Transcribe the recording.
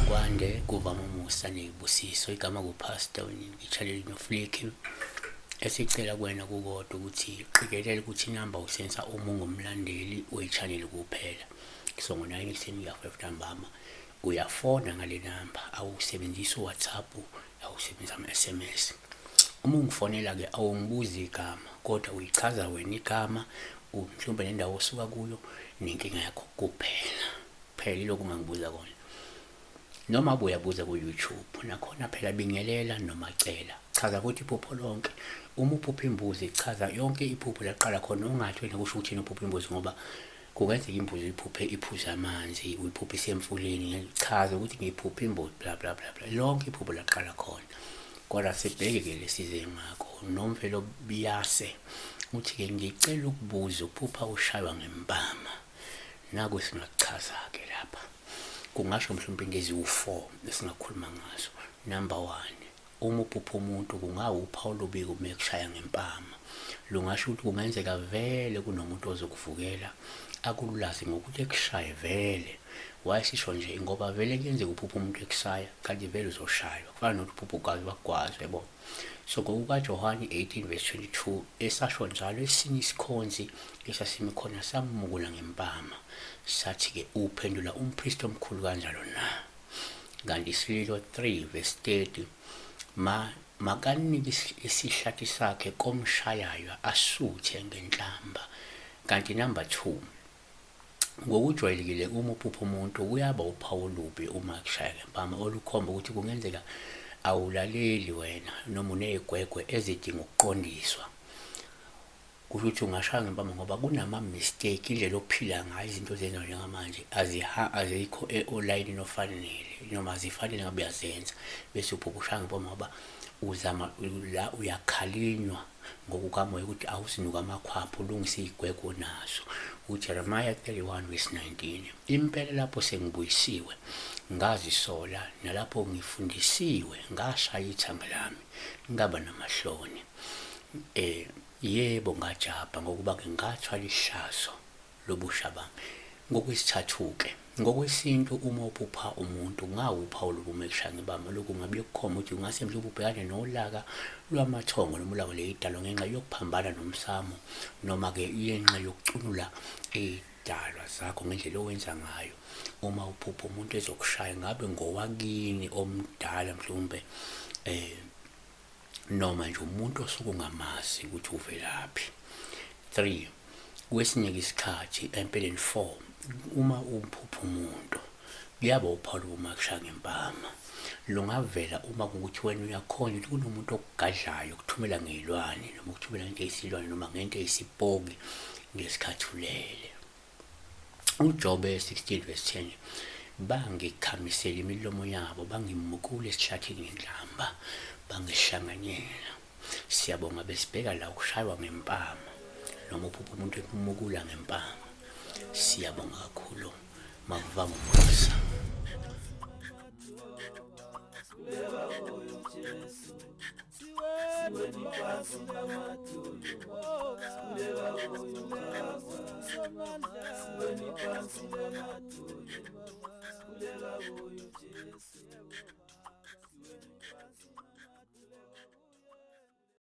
Akwande kuvama umusa nezibusiso igama kuPastor Ngitshaleli noFliki. Esicela kuwena kukodwa ukuthi qikelela ukuthi inamba usebenzisa uma ungumlandeli we-channel kuphela. So ngo-9 ekuseni kuya 5 ntambama uyafona ngale namba, awusebenzisi uWhatsApp, awusebenzisi ama-SMS. Uma ungifonela-ke awungibuzi igama kodwa uyichaza wena igama mhlawumbe nendawo osuka kuyo nenkinga yakho kuphela. Kuphela ilokhu ungangibuza kona. Noma ubuyabuza ku-YouTube nakhona phela bingelela noma cela. Chaza futhi iphupho lonke. Uma uphupha imbuzi chaza yonke iphupho laqala khona ungathi wena kusho ukuthini uphupha imbuzi ngoba kungenzeka imbuzi uyiphuphe iphuza amanzi, uyiphuphe isemfuleni, chaza ukuthi ngiphuphe imbuzi bla bla bla bla. Lonke iphupho laqala khona. Kodwa sibheke-ke lesize ngakho. Nomvelo Biyase uthi-ke ngicela ukubuza uphupha ushaywa ngempama. Naku singakuchaza-ke lapha. Kungasho mhlawumbe into eziwu-4 esingakhuluma ngazo. Number 1, uma uphupha umuntu kungawuphawu olubi uma ekushaya ngempama. Lungasho ukuthi kungenzeka vele kunomuntu ozokuvukela akululaze ngokuthi ekushaye vele. Wayesisho nje ngoba vele kuyenzeka uphupha umuntu ekushaya kanti vele uzoshaywa. Kufana nokuthi uphupha ugazi bakugwaze yabo. So ngokukaJohane 18 verse 22 esasho njalo esinye isikhonzi esasimi khona sammukula ngempama sathi-ke uphendula umpristi omkhulu kanjalo na? Kanti isililo 3 verse 30 ma makanike isihlathi sakhe komshayayo asuthe ngenhlamba. Kanti number 2 Ngokujwayelekile uma uphupha umuntu kuyaba uphawu olubi uma ekushaya ngempama olukhomba ukuthi kungenzeka awulaleli wena noma uney'gwegwe ezidinga ukuqondiswa. Kusho ukuthi ungashaya ngempama ngoba kunama-mistake indlela ophila ngayo izinto ozenza njengamanje azikho olayinini ofanele noma azifanele ngabe uyazenza bese uphupha ushaya ngempama ngoba uzama la uyakhalinywa ngokukamoya ukuthi awuzinuke amakhwapha ulungise iy'gwegwe onazo. UJeremiah 31 verse 19. Impela lapho sengibuyisiwe ngazisola nalapho ngifundisiwe ngashaya ithanga lami ngaba namahloni. Eh yebo ngajabha ngokuba-ke ngathwala ihlazo lobusha bami. Ngokwesithathu-ke, ngokwesintu uma uphupha umuntu kungawuphawu lobume kushaya ngebamba. Lokhu kungabuye kukhombe ukuthi ungase mhlawumbe ubhekane nolaka lwamathongo noma ulaka leyidalwa ngenxa yokuphambana nomsamo noma-ke yenxa yokucunula iy'dalwa zakho ngendlela owenza ngayo. Uma uphupha umuntu ezokushaya ngabe ngowakini omdala mhlawumbe noma nje umuntu osuke ungamazi ukuthi uvelaphi. 3 kwesinye isikhathi empeleni 4 uma uphupha umuntu kuyaba uphawu lokumakusha ngempama lungavela uma kuwukuthi wena uyakhona ukuthi kunomuntu okugadlayo ukuthumela ngey'lwane noma ukuthumela ngento eyisilwane noma ngento eyisipoki ngesikhathi ulele. UJobe 16 verse 10 bangikhamisela imilomo yabo bangimukula esihlathini ngenhlamba bangihlanganyela. Siyabonga besibheka la ukushaywa ngempama noma uphupha umuntu ekumukula ngempama. Siyabonga kakhulu makuvama umusa.